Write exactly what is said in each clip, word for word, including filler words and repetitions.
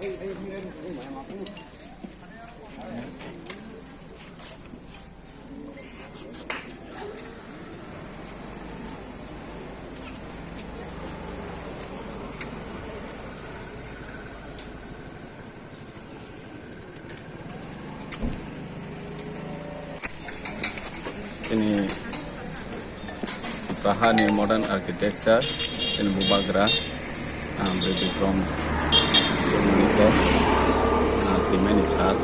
Chini Prahani modern architecture, chini bubagra, ah, Bikrom Monitor, ah, Timeni sal.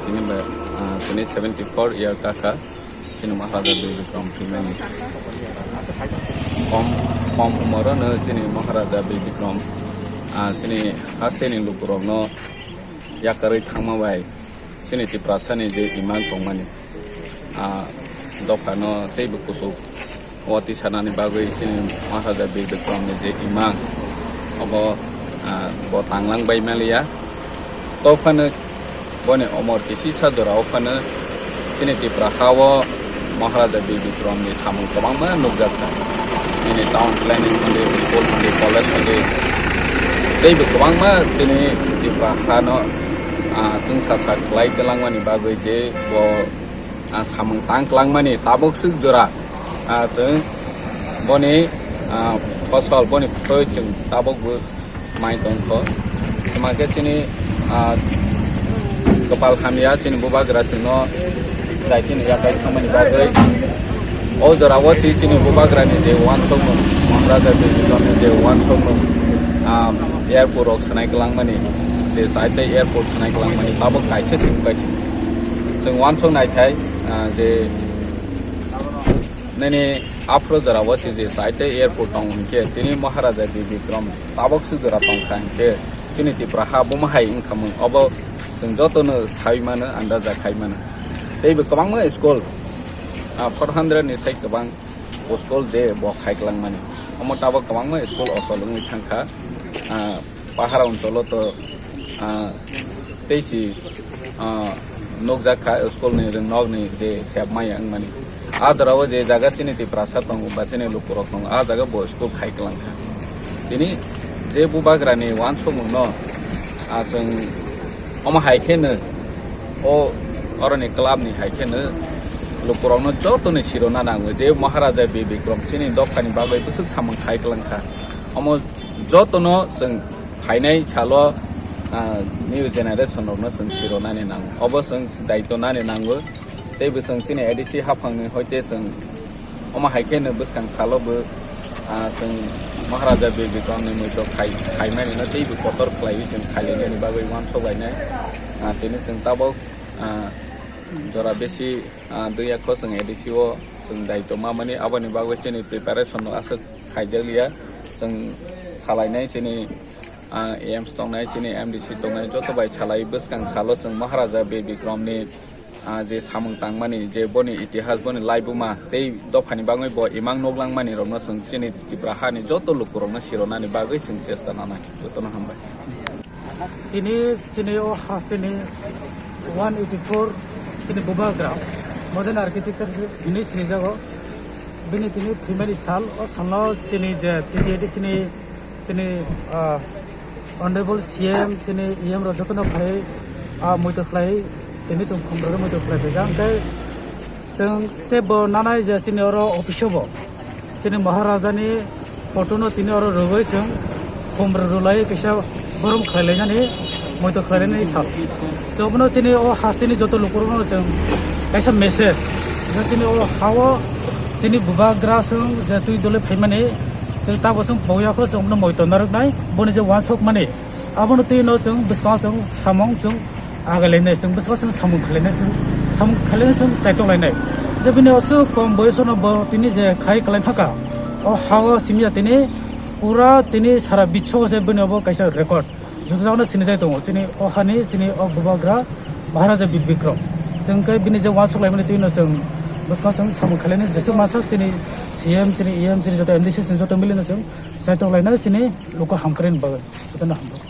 Chini ba, ah, chini seventy four year kaka, chini Maharaja Bikrom Timeni. Kom, kom umorono chini Maharaja Bikrom, ah, chini hasteni lukurokno yakarwi thangma bai. Chini Tiprasani je imang tongmani, ah, dophano teibo kuchuk o tisanani bagwi chini Maharaja Bir Bikramni je imang, obo, ah, bo tanglang bai maliya. Tophano boni omor kisisa jora o phano chini Tipra ha-o Maharaja Bir Bikramni samung kwbangma nukjakha. Nini town planning hwnwi, school hwnwi, college hwnwi, teibo kwbangma chini Tipra hano, ah, chwngsa sak khlai twlangmani bagwi je bo, ah, samung tang twlangmani tabuk swk jora, ah, chwng boni, ah, phosol, boni phoi chwng tabukbo mai tongkho. Tuma khe chini, ah, kwpal hamya chini bubagra chwngno daitino yakai thangmani bagwi. O jorao si chini bubagrani je uansukmung, Maharaja Birbikromni je uansukmung, ah, airport rok swnai kwlangmani, je chaita airport swnai kwlangmani, tabuk kaisa chwng kaisa. Chwng uansuk naithai, ah, je nini aphuru jorao si je chaita airport tong hwnkhe, tini Maharaja Birbikrom tabuk si jora tongkha hwnkhe, chini Tipra ha buma hai wngkhamung, obo chwng jotono sai mano, andaja khai mano. Teibo kwbangma school, ah, four hundred ni sai kwbang school je bo khai kwlangmani. Omo tabuk kwbangma school ochol wngwi thangkha. Ah, Pahara oncholo to, ah, tei si, ah, nukjak kha school ni rwngnok ni je sep maya wngmani. A jora o je jaga chini Tiprasa tongo ba chini lukurok tongo, a jaga bo school khai kwlang kha. Tini je bubagra ni uansukmung no, ah, chwng omo hai khe no, o oroni club ni hai khe no lukurok no joto ni sirona nango je Maharaja Bir Bikrom chini dopha ni bagwi bwswk samung khai kwlang kha. Omo jotono chwng phainai salo, ah, new generation rokno chwng sironani nango. Obo chwng daityo nani nango. Teibo chwng chini A D C haphangni hoite chwng omo hai khe no bwskang salo bo, ah, chwng Maharaja Bir Bikramni muitok khai, khaimani no teibo kotor khlaiwi chwng khailainani bagwi uansuk lainai. Ah, tini chwng tabuk, ah, jora besi, ah, dui yakho chwng A D C o chwng daityo mamani, aboni bagwi chini preparation no aswk khaijakliya. Chwng salainai chini, ah, A M C tongnai, chini M D C tongnai, joto bai salai bwskang salo chwng Maharaja Bir Bikramni, ah, je samung tangmani, je boni itihas, boni laibuma tei dophani bagwi bo imang nuklangmani rokno chwng chini Tipra hani joto lukurokno sironani bagwi chwng chesta nanai. Jotono hambai. Tini chini o hasteni one eighty four chini bubagra modern architecture hinwi sinijago. Bini tini thwimani sal, o salno chini je T T A D C ni chini, ah, Honorable C M chini E M rok jotono phai, ah, muitu khlai, tini chwng khumrok muitu khlai phaikha. Hwnkhe chwng step bo nanai je chini oro office o bo. Chini Maharaja ni photo no tini oro rwgwi chwng khumrok rwlai kaisa borom khlailainani, muitu khlailainani sal. Chwngno chini o hasteni joto lukurokno chwng kaisa message, je chini o ha-o chini bubagra chwng je twi dole phaimani, chwng tabo chwng pogya kho chwngno muitu narwknai, boni je uansukmani. Abono twi no chwng bwskango chwng samung chwng agai lainai, chwng bwskango chwng samung khlai lainai, chwng samung khlai lainai, chwng chaitok lainai. Je bini aswk kom boyosono bo tini je khai kwlai thaka, o ha-o simi ya tini pura tini sara biswo se bini obo kaisa record. Joto jagano sinijak tongo chini o hani, chini o bubagra Maharaja Bir Bikram. Chwng khe bini je uansuk laimani twi no chwng bwskango chwng samung khlai lainai, jeswk mansak chini C M, chini E M, chini joto M D C, chini joto mili no chwng chaitok lainai chini luku hamkrai ni bagwi. Jotono hambai.